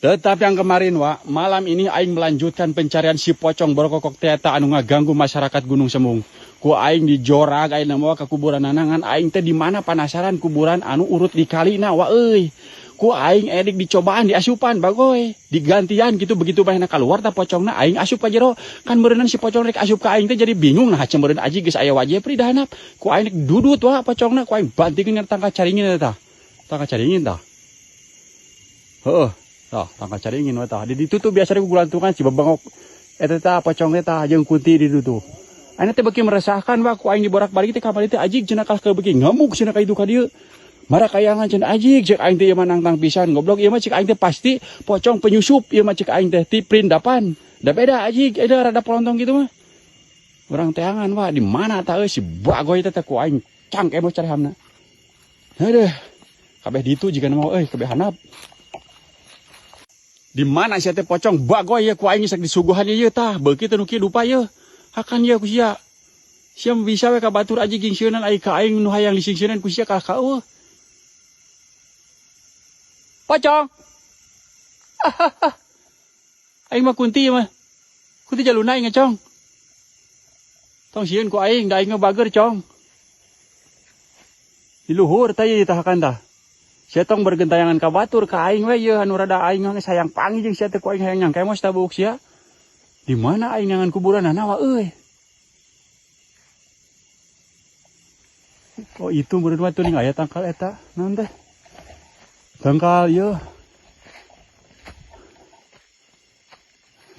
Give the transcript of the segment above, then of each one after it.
Tetap yang kemarin, wa, malam ini aing melanjutkan pencarian si pocong borokokok teeta anu ngaganggu masyarakat Gunung Semung. Ku aing dijorag aing nama ke kuburan nanangan aing teh di mana penasaran kuburan anu urut di kalina, wa euy. Ku aing edik dicobaan diasupan bagoy, digantian gitu. Begitu manehna keluar tah pocongna, aing asup ka jero. Kan meureunnan si pocong rek asup ka aing teh jadi bingung, nah meureun aji geus aya wajib pri dahanap. Ku aing rek dudut, wa, pocongna ku aing bantingkeun tangkal caringin eta. Tangkal caringin tah. Heeh. Tah, tangkal caringin we tah. Di ditu tuh biasa ku gulantungan si bebengok eta tah, pocong teh jeung kunti di ditu tuh. Ayeuna teh beuki meresahkan, wa, ku aing diborak-balik teh kamari teh, ajig cenah kalah ke beuki ngamuk cenah ka itu ka dieu. Marakayangan cenah, ajig cek aing teh ieu mah nangtang pisan goblok ieu mah. Cek aing teh pasti pocong penyusup ieu mah, cek aing teh ti perindapan. Da beda ajig eta rada polontong gitu mah. Urang teangan, wa, di mana tah euy si bagoy teh ku aing cangke mau cari hamna. Aduh. Kabeh ditu jiga mau euy, kabeh handap. Di mana sia teh pocong bagoy ya, ku aing geus disuguhan ieu tah, beuki teh nu kieu dupa ieu. Hakan ieu ku sia. Sia bisa we ka batur aji gingsieunan, ai ka aing nu hayang disingsieunan ku sia kalah ka eueuh. Pocong. Aing mah kunti mah. Kunti jaluna aing, cong. Tong sieun ku aing, da aing mah bager, cong. Di luhur tah ieu tah hakan tah. Sia tong bergentayangan ka batur, ka aing we ieu anu rada aing mah sayang panggih jeung sia teh, ku aing hayang nyangka mah buuk sia. Di mana aing nyangan kuburan wa euy? Oh, itu meureun mah tuh aya tangkal eta. Naon teh? Tangkal ieu.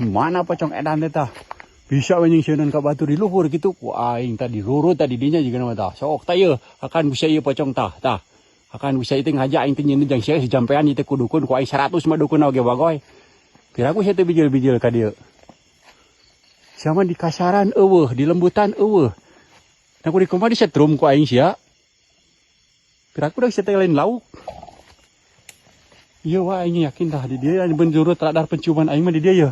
Mana pocong edan teh tah? Bisa we nyingsieunan ka batur di luhur kitu ku aing tadi rurut tadi dinya juga nama tah. Sok tah ieu akan bisa ieu pocong tah tah. Akan bisa itu ngaja aing teh nyeun jang sia si jampean ieu teh ku dukun, ku aing 100 mah dukun oge bagoy. Piraku sia teh bijil-bijil ka dieu. Sia mah di kasaran eueuh, di lembutan eueuh. Nah, ku di kumaha disetrum ku aing sia. Piraku da sia teh lain lauk. Iya, wah, aing yakin tah di dieu benjurut radar penciuman aing mah di dieu ye.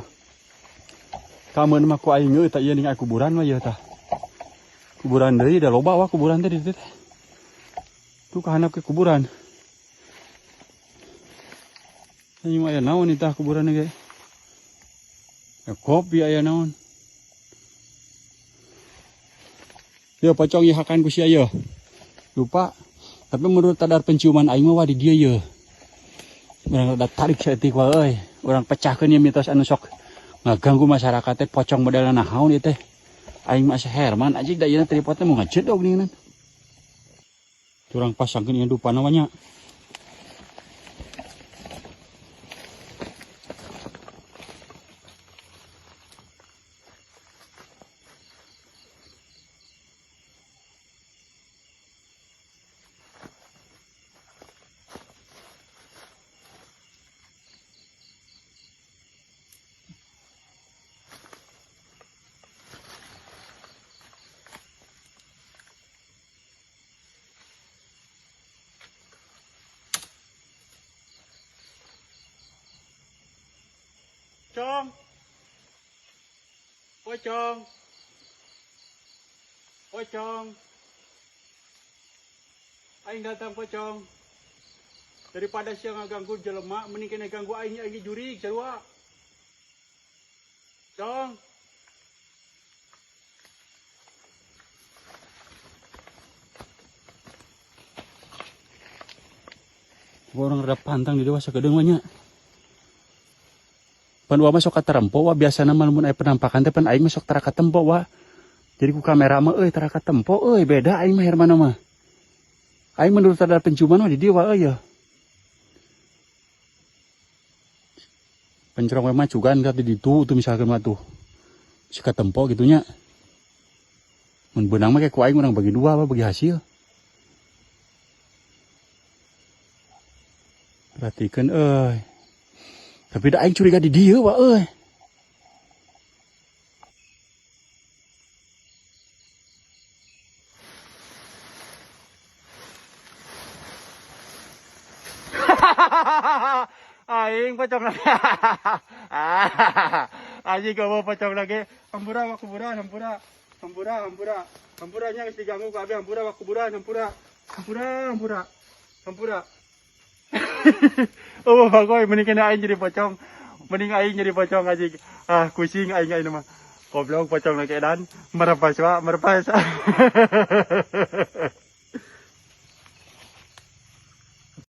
Kameun mah ku aing euy tah ieu ning kuburan mah ieu tah. Kuburan deui da loba, wah, kuburan teh di dieu teh. Tuh kahandap ke kuburan. Ini mah aya naon tah kuburan ge? Ya, kopi aya naon. Yo pocong ieu hakan ku sia ieu. Lupa. Tapi menurut radar penciuman aing mah, wah, di dieu ye. Urang rada tarik saeutik wae euy. Urang pecahkeun ieu mitos anu sok ngaganggu masyarakat teh, pocong modelna naon ieu teh. Aing mah asa Herman anjing da ieu tripodna mau ngajedog nih. Urang pasangkeun ieu dupa namanya. Pocong. Pocong. Pocong. Aing datang, pocong. Daripada sia ngaganggu jelema mending kena ganggu aing, aing jurig sarua. Cong. Orang rada pantang di dewasa kedeung mah nya. Pan wa mah sok katarempo, wa, biasana mah lamun aya penampakan teh pan aing mah sok tara katempo, wa. Jadi ku kamera mah euy tara katempo euy, beda aing mah Hermana mah. Aing menurut radar penciuman mah di dieu, wa, euy ya. Pencerong mah cugan ka di ditu tuh misalkan mah tuh. Si katempo gitu nya. Mun beunang mah kayak ku aing urang bagi dua, wa, bagi hasil. Perhatikan euy. Tapi da aing curiga di dieu, wa, euy. Aing pocong lagi. Anjing kamu pocong lagi. Hampura wa kuburan, hampura. Hampura, hampura. Hampura nya geus diganggu ku abi, hampura wa kuburan, hampura. Hampura, hampura. Hampura. Oh, bagoy, mending kena aing jadi pocong. Mending aing jadi pocong aja. Ah, kucing aing aing mah. Goblok, pocong lagi edan. Merepas, Pak, merepas.